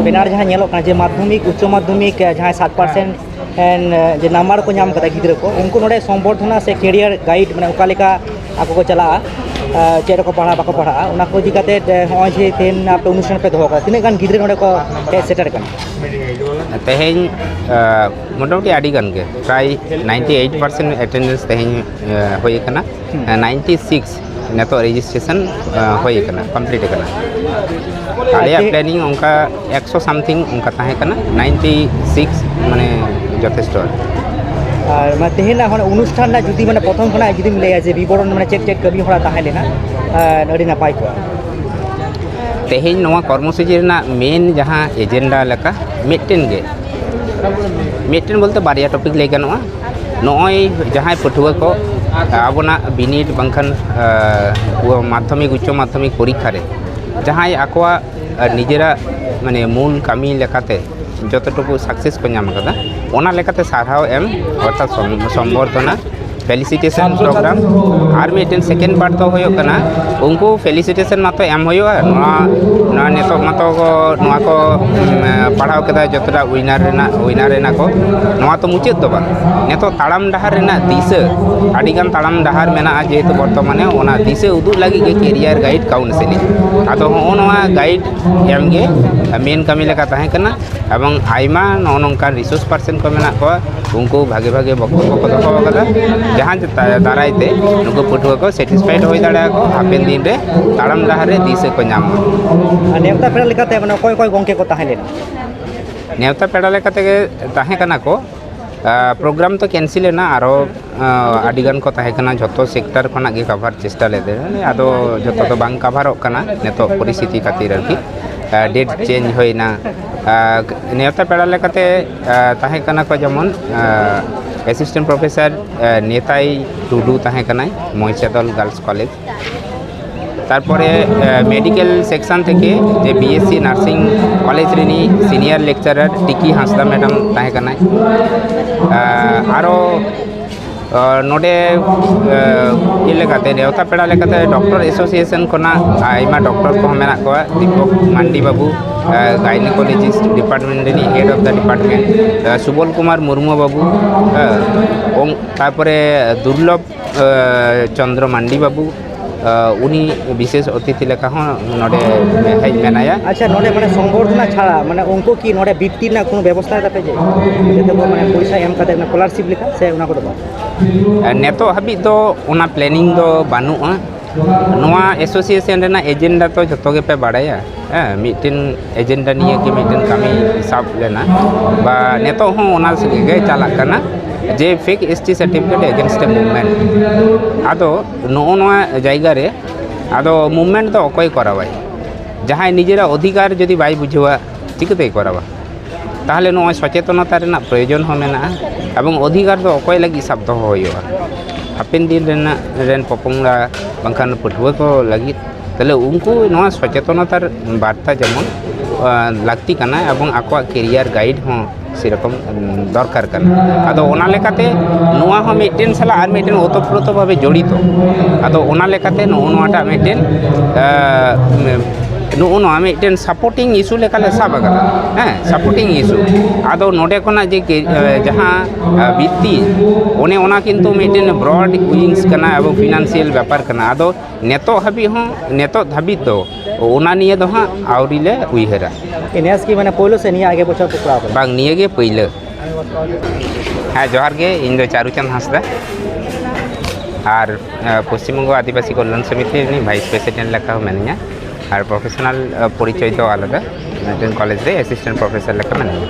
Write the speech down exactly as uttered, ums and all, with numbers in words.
ᱵᱮᱱᱟᱨ ᱡᱟᱦᱟᱸ ᱧᱮᱞᱚᱜ ᱠᱟᱱᱟ ᱡᱮ ᱢᱟᱫᱽᱫᱷᱚᱢᱤᱠ, ᱩᱪᱪᱚ ᱢᱟᱫᱽᱫᱷᱚᱢᱤᱠ, ᱡᱟᱦᱟᱸᱭ ᱥᱟᱛ ᱯᱟᱨᱥᱮᱱᱴ ᱡᱮ ᱱᱟᱢᱵᱟᱨ ᱠᱚ ᱧᱟᱢ ᱠᱟᱫᱟ ᱜᱤᱫᱽᱨᱟᱹ ᱠᱚ, ᱩᱱᱠᱩ ᱱᱚᱰᱮ ᱥᱚᱢᱵᱚᱨᱫᱷᱚᱱᱟ ᱥᱮ ᱠᱮᱨᱤᱭᱟᱨ ᱜᱟᱭᱤᱰ, ᱢᱟᱱᱮ ᱚᱠᱟ ᱞᱮᱠᱟ ᱟᱠᱚ ᱠᱚ ᱪᱟᱞᱟᱜᱼᱟ, ᱪᱮᱫ ᱨᱮᱠᱚ ᱯᱟᱲᱦᱟᱜᱼᱟ ᱵᱟᱠᱚ ᱯᱟᱲᱦᱟᱜᱼᱟ, ᱚᱱᱟ ᱠᱚ ᱤᱫᱤ ᱠᱟᱛᱮ ᱱᱚᱜᱼᱚᱭ ᱡᱮ ᱛᱮᱦᱮᱧ ᱟᱯᱮ ᱚᱱᱩᱥᱴᱷᱟᱱ ᱯᱮ ᱫᱚᱦᱚ ᱠᱟᱫᱟ, ᱛᱤᱱᱟᱹᱜ ᱜᱟᱱ ᱜᱤᱫᱽᱨᱟᱹ ᱱᱚᱰᱮ ᱠᱚ ᱦᱮᱡ ᱥᱮᱴᱮᱨ ᱠᱟᱱᱟ? ᱛᱮᱦᱮᱧ ᱟᱸ, ᱢᱚᱴᱟᱢᱩᱴᱤ ᱟᱹᱰᱤ ᱜᱟᱱ ᱜᱮ, ᱯᱨᱟᱭ ninety eight percent attendance ᱛᱮᱦᱮᱧ ᱟᱸ, ᱦᱩᱭ ᱟᱠᱟᱱᱟ᱾ ninety six ᱱᱤᱛᱚᱜ ᱨᱮᱡᱤᱥᱴᱨᱮᱥᱚᱱ ᱦᱩᱭ ᱟᱠᱟᱱᱟ, ᱠᱚᱢᱯᱞᱤᱴ ᱟᱠᱟᱱᱟ᱾ ᱟᱞᱮᱭᱟᱜ ᱛᱮ- ᱯᱞᱮᱱᱤᱝ ᱚᱱᱠᱟ ᱮᱠᱥᱚ something ᱚᱱᱠᱟ ᱛᱟᱦᱮᱸ ᱠᱟᱱᱟ, ninety six ᱢᱟᱱᱮ ᱡᱚᱛᱷᱮᱥᱴᱚ᱾ ᱟᱨ ᱢᱟᱱᱮ ᱛᱮᱦᱮᱧᱟᱜ ᱚᱱᱟ ᱚᱱᱩᱥᱴᱷᱟᱱ ᱨᱮᱱᱟᱜ ᱡᱩᱫᱤ ᱢᱟᱱᱮ ᱯᱨᱚᱛᱷᱚᱢ ᱠᱷᱚᱱᱟᱜ ᱡᱩᱫᱤᱢ ᱞᱟᱹᱭᱟ ᱡᱮ ᱵᱤᱵᱚᱨᱚᱱ, ᱢᱟᱱᱮ ᱪᱮᱫ ᱪᱮᱫ ᱠᱟᱹᱢᱤ ᱦᱚᱨᱟ ᱛᱟᱦᱮᱸ ᱞᱮᱱᱟ, ᱟᱨ ᱟᱹᱰᱤ ᱱᱟᱯᱟᱭ ᱠᱚᱜᱼᱟ᱾ ᱛᱮᱦᱮᱧ ᱱᱚᱣᱟ ᱠᱚᱨᱢᱚᱥᱩᱪᱤ ᱨᱮᱱᱟᱜ ᱢᱮᱱ ᱡᱟᱦᱟᱸ ᱮᱡᱮᱱᱰᱟ ᱞᱮᱠᱟ ᱢᱤᱫᱴᱮᱱ ᱜᱮ, ᱢᱤᱫᱴᱮᱱ ᱵᱚᱞᱛᱮ ᱵᱟᱨᱭᱟ ᱴᱚᱯᱤᱠ ᱞᱟᱹᱭ ᱜᱟᱱᱚᱜᱼᱟ᱾ ᱱᱚᱜᱼᱚᱭ ᱡᱟᱦᱟᱸᱭ ᱯᱟᱹᱴᱷᱩᱣᱟᱹ ᱠᱚ ᱟᱵᱚᱱᱟᱜ ᱵᱤᱱᱤᱰ ᱵᱟᱝᱠᱷᱟᱱ ᱟᱸ, ᱢᱟᱫᱽᱫᱷᱚᱢᱤᱠ ᱩᱪᱪᱚ ᱢᱟᱫᱽᱫᱷᱚᱢᱤᱠ ᱯᱚᱨᱤᱠᱠᱷᱟ ᱨᱮ ᱡᱟᱦᱟᱸᱭ ᱟᱠᱚᱣᱟᱜ ᱟᱨ ᱱᱤᱡᱮᱨᱟᱜ ᱢᱟᱱᱮ ᱢᱩᱞ ᱠᱟᱹᱢᱤ ᱞᱮᱠᱟᱛᱮ ᱡᱚᱛᱚᱴᱩᱠᱩ ᱥᱟᱠᱥᱮᱥ ᱠᱚ ᱧᱟᱢ ᱟᱠᱟᱫᱟ, ᱚᱱᱟ ᱞᱮᱠᱟᱛᱮ ᱥᱟᱨᱦᱟᱣ ᱮᱢ, ᱚᱨᱛᱷᱟᱛ ᱥᱚᱢ- ᱥᱚᱢᱵᱚᱨᱫᱷᱚᱱᱟ ᱯᱷᱮᱞᱤᱥᱤᱴᱮᱥᱚᱱ ᱯᱨᱳᱜᱨᱟᱢ᱾ ᱟᱨ ᱢᱤᱫᱴᱮᱱ ᱥᱮᱠᱮᱱᱰ ᱯᱟᱨᱴ ᱫᱚ ᱦᱩᱭᱩᱜ ᱠᱟᱱᱟ, ᱩᱱᱠᱩ ᱯᱷᱮᱞᱤᱥᱤᱴᱮᱥᱚᱱ ᱢᱟᱛᱚ ᱮᱢ ᱦᱩᱭᱩᱜᱼᱟ, ᱱᱚᱣᱟ ᱱᱚᱣᱟ ᱱᱤᱛᱚᱜ ᱢᱟᱛᱚ ᱠᱚ ᱱᱚᱣᱟ ᱠᱚ ᱩᱢ, ᱯᱟᱲᱦᱟᱣ ᱠᱮᱫᱟ, ᱡᱚᱛᱚᱴᱟ ᱩᱭᱱᱟᱨ ᱨᱮᱱᱟᱜ ᱩᱭᱱᱟᱨ ᱮᱱᱟ ᱠᱚ᱾ ᱱᱚᱣᱟ ᱛᱚ ᱢᱩᱪᱟᱹᱫ ᱫᱚ ᱵᱟᱝ, ᱱᱤᱛᱚᱜ ᱛᱟᱲᱟᱢ ᱰᱟᱦᱟᱨ ᱨᱮᱱᱟᱜ ᱫᱤᱥᱟᱹ, ᱟᱹᱰᱤᱜᱟᱱ ᱛᱟᱲᱟᱢ ᱰᱟᱦᱟᱨ ᱢᱮᱱᱟᱜᱼᱟ, ᱡᱮᱦᱮᱛᱩ ᱵᱚᱨᱛᱚᱢᱟᱱᱮ ᱚᱱᱟ ᱫᱤᱥᱟᱹ ᱩᱫᱩᱜ ᱞᱟᱹᱜᱤᱫ ᱜᱮ ᱠᱮᱨᱤᱭᱟᱨ ᱜᱟᱭᱤᱰ ᱠᱟᱣᱩᱱᱥᱮᱞᱤᱝ᱾ ᱟᱫᱚ ᱦᱚᱸᱜᱼᱚ ᱱᱚᱣᱟ ᱜᱟᱭᱤᱰ ᱮᱢ ᱜᱮ ᱢᱮᱱ ᱠᱟᱹᱢᱤ ᱞᱮᱠᱟ ᱛᱟᱦᱮᱸ ᱠᱟᱱᱟ, ᱮᱵᱚᱝ ᱟᱭᱢᱟ ᱱᱚᱜᱼᱚ ᱱᱚᱝᱠᱟᱱ ᱨᱤᱥᱳᱨᱥ ᱯᱟᱨᱥᱚᱱ ᱠᱚ ᱢᱮᱱᱟᱜ ᱠᱚᱣᱟ, ᱩᱱᱠᱩ ᱵᱷᱟᱜᱮ ᱵᱷᱟᱜᱮ ᱵᱚᱠᱛᱚᱵᱵᱚ ᱠᱚ ᱫᱚᱦᱚ ᱟᱠᱟᱫᱟ, ᱡᱟᱦᱟᱸ ᱪᱮᱛᱟ- ᱫᱟᱨᱟᱭ ᱛᱮ ᱱᱩᱠᱩ ᱯᱟᱹᱴᱷᱩᱣᱟᱹ ᱠᱚ ᱥᱮᱴᱤᱥᱯᱷᱟᱭᱤᱰ ᱦᱩᱭ ᱫᱟᱲᱮᱭᱟᱜᱼᱟ ᱠᱚ, ᱦᱟᱯᱮᱱ ᱫᱤᱱ ᱨᱮ ᱛᱟᱲᱟᱢ ᱰᱟᱦᱟᱨ ᱨᱮ ᱫᱤᱥᱟᱹ ᱠᱚ ᱧᱟᱢ ᱢᱟ᱾ ᱟᱨ ᱱᱮᱣᱛᱟ ᱯᱮᱲᱟ ᱞᱮᱠᱟᱛᱮ ᱢᱟᱱᱮ ᱚᱠᱚᱭ ᱚᱠᱚᱭ ᱜᱚᱢᱠᱮ ᱠᱚ ᱛᱟᱦᱮᱸ ᱞᱮᱱᱟ? ᱱᱮᱣᱛᱟ ᱯᱮᱲᱟ ᱞᱮᱠᱟ ᱛᱮᱜᱮ ᱛᱟᱦᱮᱸ ᱠᱟᱱᱟ ᱠᱚ, ᱟᱨ ᱯᱨᱳᱜᱨᱟᱢ ᱛᱚ ᱠᱮᱱᱥᱮᱞ ᱮᱱᱟ, ᱟᱨᱚ ᱟᱸ, ᱟᱹᱰᱤᱜᱟᱱ ᱠᱚ ᱛᱟᱦᱮᱸ ᱠᱟᱱᱟ, ᱡᱷᱚᱛᱚ ᱥᱮᱠᱴᱟᱨ ᱠᱷᱚᱱᱟᱜ ᱜᱮ ᱠᱟᱵᱷᱟᱨ ᱪᱮᱥᱴᱟ ᱞᱮᱫ ᱞᱮ, ᱟᱫᱚ ᱡᱷᱚᱛᱚ ᱫᱚ ᱵᱟᱝ ᱠᱟᱵᱷᱟᱨᱚᱜ ᱠᱟᱱᱟ ᱱᱤᱛᱚᱜ ᱯᱚᱨᱤᱥᱛᱷᱤᱛᱤ ᱠᱷᱟᱹᱛᱤᱨ ᱟᱨᱠᱤ᱾ ᱟᱸ, ᱰᱮᱴ ᱪᱮᱧᱡᱽ ᱦᱩᱭᱱᱟ᱾ ᱟᱸ, ᱱᱮᱣᱛᱟ ᱯᱮᱲᱟ ᱞᱮᱠᱟᱛᱮ ᱟᱸ, ᱛᱟᱦᱮᱸ ᱠᱟᱱᱟ ᱠᱚ ᱡᱮᱢᱚᱱ ᱮᱥᱤᱥᱴᱮᱱᱴ ᱯᱨᱚᱯᱷᱮᱥᱚᱨ ᱱᱮᱛᱟᱭ ᱴᱩᱰᱩ ᱛᱟᱦᱮᱸ ᱠᱟᱱᱟᱭ ᱢᱚᱭᱪᱟᱫᱚᱞ ᱜᱟᱨᱞᱥ ᱠᱚᱞᱮᱡᱽ᱾ ᱛᱟᱨᱯᱚᱨᱮ ᱢᱮᱰᱤᱠᱮᱞ ᱥᱮᱠᱥᱚᱱ ᱛᱷᱮᱠᱮ ᱡᱮ ᱵᱤᱮᱥᱥᱤ ᱱᱟᱨᱥᱤᱝ ᱠᱚᱞᱮᱡᱽ ᱨᱤᱱᱤᱡ ᱥᱤᱱᱤᱭᱟᱨ ᱞᱮᱠᱪᱟᱨᱟᱨ ᱴᱤᱠᱤ ᱦᱟᱸᱥᱫᱟ ᱢᱮᱰᱟᱢ ᱛᱟᱦᱮᱸ ᱠᱟᱱᱟᱭ᱾ ᱟᱨᱚ ᱱᱚᱰᱮ ᱤᱭᱟᱹ ᱞᱮᱠᱟᱛᱮ, ᱱᱮᱣᱛᱟ ᱯᱮᱲᱟ ᱞᱮᱠᱟᱛᱮ ᱰᱚᱠᱴᱚᱨ ᱮᱥᱳᱥᱤᱭᱮᱥᱚᱱ ᱠᱷᱚᱱᱟᱜ ᱟᱭᱢᱟ ᱰᱚᱠᱴᱚᱨ ᱠᱚᱦᱚᱸ ᱢᱮᱱᱟᱜ ᱠᱚᱣᱟ᱾ ᱫᱤᱯᱚᱠ ᱢᱟᱱᱰᱤ ᱵᱟᱹᱵᱩ, ᱜᱟᱭᱱᱤᱠᱳᱞᱚᱡᱤᱥᱴ ᱰᱤᱯᱟᱨᱴᱢᱮᱱᱴ ᱨᱤᱱᱤᱡ head of the department, Subol Kumar Murmu ᱵᱟᱹᱵᱩ, ᱛᱟᱨᱯᱚᱨᱮ ᱫᱩᱨᱞᱚᱵᱷ ᱪᱚᱱᱫᱨᱚ ᱢᱟᱱᱰᱤ ᱵᱟᱹᱵᱩ, ᱩᱱᱤ ᱵᱤᱥᱮᱥ ᱚᱛᱤᱛᱷᱤ ᱞᱮᱠᱟ ᱦᱚᱸ ᱱᱚᱰᱮ ᱦᱮᱡ ᱢᱮᱱᱟᱭᱟ᱾ ᱟᱪᱪᱷᱟ, ᱱᱚᱰᱮ ᱢᱟᱱᱮ ᱥᱚᱝᱵᱚᱨᱫᱷᱚᱱᱟ ᱪᱷᱟᱲᱟ ᱢᱟᱱᱮ ᱩᱱᱠᱩ ᱠᱤ ᱱᱚᱰᱮ ᱵᱤᱛᱛᱤ ᱨᱮᱱᱟᱜ ᱠᱳᱱᱳ ᱵᱮᱵᱚᱥᱛᱷᱟ ᱛᱟᱯᱮ ᱡᱮ, ᱡᱟᱛᱮ ᱠᱚ ᱢᱟᱱᱮ ᱯᱚᱭᱥᱟ ᱮᱢ ᱠᱟᱛᱮ ᱥᱠᱚᱞᱟᱨᱥᱤᱯ ᱞᱮᱠᱟ, ᱥᱮ ᱚᱱᱟ ᱠᱚᱫᱚ ᱵᱟᱝ? ᱱᱤᱛᱚᱜ ᱦᱟᱹᱵᱤᱡ ᱫᱚ ᱚᱱᱟ ᱯᱞᱮᱱᱤᱝ ᱫᱚ ᱵᱟᱹᱱᱩᱜᱼᱟ᱾ ᱱᱚᱣᱟ ᱮᱥᱳᱥᱤᱭᱮᱥᱚᱱ ᱨᱮᱱᱟᱜ ᱮᱡᱮᱱᱰᱟ ᱛᱚ ᱡᱷᱚᱛᱚ ᱜᱮᱯᱮ ᱵᱟᱲᱟᱭᱟ᱾ ᱦᱮᱸ, ᱢᱤᱫᱴᱮᱱ ᱮᱡᱮᱱᱰᱟ ᱱᱤᱭᱮ ᱜᱮ ᱢᱤᱫᱴᱮᱱ ᱠᱟᱹᱢᱤ ᱥᱟᱵ ᱞᱮᱱᱟ, ᱵᱟ ᱱᱤᱛᱚᱜ ᱦᱚᱸ ᱚᱱᱟ ᱜᱮ ᱪᱟᱞᱟᱜ ᱠᱟᱱᱟ, ᱡᱮ fake S T certificate against a movement. ᱟᱫᱚ ᱱᱚᱜᱼᱚ ᱱᱚᱣᱟ ᱡᱟᱭᱜᱟ ᱨᱮ ᱟᱫᱚ ᱢᱩᱵᱷᱢᱮᱱᱴ ᱫᱚ ᱚᱠᱚᱭ ᱠᱚᱨᱟᱣᱟᱭ? ᱡᱟᱦᱟᱸᱭ ᱱᱤᱡᱮᱨᱟᱜ ᱚᱫᱷᱤᱠᱟᱨ ᱡᱩᱫᱤ ᱵᱟᱭ ᱵᱩᱡᱷᱟᱹᱣᱟ, ᱪᱤᱠᱟᱹᱛᱮᱭ ᱠᱚᱨᱟᱣᱟ? ᱛᱟᱦᱚᱞᱮ ᱱᱚᱜᱼᱚᱭ ᱥᱚᱪᱮᱛᱚᱱᱚᱛᱟ ᱨᱮᱱᱟᱜ ᱯᱨᱚᱭᱳᱡᱚᱱ ᱦᱚᱸ ᱢᱮᱱᱟᱜᱼᱟ, ᱮᱵᱚᱝ ᱚᱫᱷᱤᱠᱟᱨ ᱫᱚ ᱚᱠᱚᱭ ᱞᱟᱹᱜᱤᱫ ᱥᱟᱵ ᱫᱚᱦᱚ ᱦᱩᱭᱩᱜᱼᱟ? ᱦᱟᱯᱮᱱ ᱫᱤᱱ ᱨᱮᱱᱟᱜ, ᱨᱮᱱ ᱯᱚᱯᱚᱝᱲᱟ ᱵᱟᱝᱠᱷᱟᱱ ᱯᱟᱹᱴᱷᱩᱣᱟᱹ ᱠᱚ ᱞᱟᱹᱜᱤᱫ᱾ ᱛᱟᱦᱚᱞᱮ ᱩᱱᱠᱩ ᱱᱚᱣᱟ ᱥᱚᱪᱮᱛᱚᱱᱚᱛᱟ ᱵᱟᱨᱛᱟ ᱡᱮᱢᱚᱱ, ᱟ, ᱞᱟᱹᱠᱛᱤ ᱠᱟᱱᱟ, ᱮᱵᱚᱝ ᱟᱠᱚᱣᱟᱜ ᱠᱮᱨᱤᱭᱟᱨ ᱜᱟᱭᱤᱰ ᱦᱚᱸ ᱥᱮᱨᱚᱠᱚᱢ, ᱩᱢ, ᱫᱚᱨᱠᱟᱨ ᱠᱟᱱᱟ᱾ ᱟᱫᱚ ᱚᱱᱟ ᱞᱮᱠᱟᱛᱮ ᱱᱚᱣᱟ ᱦᱚᱸ ᱢᱤᱫᱴᱮᱱ ᱥᱟᱞᱟᱜ ᱟᱨ ᱢᱤᱫᱴᱮᱱ ᱳᱛᱚᱯᱨᱳᱛᱚ ᱵᱷᱟᱵᱮ ᱡᱚᱲᱤᱛᱚ᱾ ᱟᱫᱚ ᱚᱱᱟ ᱞᱮᱠᱟᱛᱮ ᱱᱚᱜᱼᱚ ᱱᱚᱣᱟᱴᱟᱜ ᱢᱤᱫᱴᱮᱱ, ᱟ, ᱱᱚᱜᱼᱚ ᱱᱚᱣᱟ ᱢᱤᱫᱴᱮᱱ ᱥᱟᱯᱳᱨᱴᱤᱝ ᱤᱥᱩ ᱞᱮᱠᱟᱞᱮ ᱥᱟᱵ ᱟᱠᱟᱫᱟ᱾ ᱦᱮᱸ, ᱥᱟᱯᱳᱨᱴᱤᱝ ᱤᱥᱩ᱾ ᱟᱫᱚ ᱱᱚᱰᱮ ᱠᱷᱚᱱᱟᱜ ᱡᱮ ᱠᱮ-, ᱮ, ᱡᱟᱦᱟᱸ, ᱟ, ᱵᱤᱛᱛᱤ, ᱚᱱᱮ ᱚᱱᱟ ᱠᱤᱱᱛᱩ ᱢᱤᱫᱴᱮᱱ ᱵᱨᱚᱰ ᱩᱭᱤᱝᱥ ᱠᱟᱱᱟ ᱮᱵᱚᱝ ᱯᱷᱤᱱᱟᱱᱥᱤᱭᱟᱞ ᱵᱮᱯᱟᱨ ᱠᱟᱱᱟ᱾ ᱟᱫᱚ ᱱᱤᱛᱚᱜ ᱦᱟᱹᱵᱤᱡ ᱦᱚᱸ, ᱱᱤᱛᱚᱜ ᱫᱷᱟᱹᱵᱤᱡ ᱫᱚ ᱚᱱᱟ ᱱᱤᱭᱮ ᱫᱚ ᱦᱟᱸᱜ ᱟᱹᱣᱨᱤ ᱞᱮ ᱩᱭᱦᱟᱹᱨᱟ᱾ ᱱᱮᱥ ᱠᱤ ᱢᱟᱱᱮ ᱯᱳᱭᱞᱳ ᱥᱮ ᱱᱤᱭᱟᱹ ᱟᱜᱮ ᱵᱚᱪᱷᱚᱨ ᱯᱮ ᱠᱚᱨᱟᱣ ᱠᱟᱫᱟ? ᱵᱟᱝ, ᱱᱤᱭᱟᱹ ᱜᱮ ᱯᱟᱹᱭᱞᱟᱹ᱾ ᱦᱮᱸ, ᱡᱚᱦᱟᱨ ᱜᱮ, ᱤᱧ ᱫᱚ ᱪᱟᱨᱩᱪᱟᱸᱫᱽ ᱦᱟᱸᱥᱫᱟ, ᱟᱨ, ᱟ, ᱯᱚᱥᱪᱤᱢ ᱵᱚᱝᱜᱚ ᱟᱹᱫᱤᱵᱟᱹᱥᱤ ᱠᱚᱞᱭᱟᱱ ᱥᱚᱢᱤᱛᱤ ᱨᱤᱱᱤᱡ ᱵᱷᱟᱭᱤᱥ ᱯᱨᱮᱥᱤᱰᱮᱱᱴ ᱞᱮᱠᱟ ᱦᱚᱸ ᱢᱤᱱᱟᱹᱧᱟ᱾ ᱟᱨ ᱯᱨᱚᱯᱷᱮᱥᱚᱱᱟᱞ, ᱟ, ᱯᱚᱨᱤᱪᱚᱭ ᱫᱚ ᱟᱞᱟᱫᱟ, ᱢᱤᱫᱴᱮᱱ ᱠᱚᱞᱮᱡᱽ ᱨᱮ ᱮᱥᱤᱥᱴᱮᱱᱴ ᱯᱨᱚᱯᱷᱮᱥᱚᱨ ᱞᱮᱠᱟ ᱢᱤᱱᱟᱹᱧᱟ᱾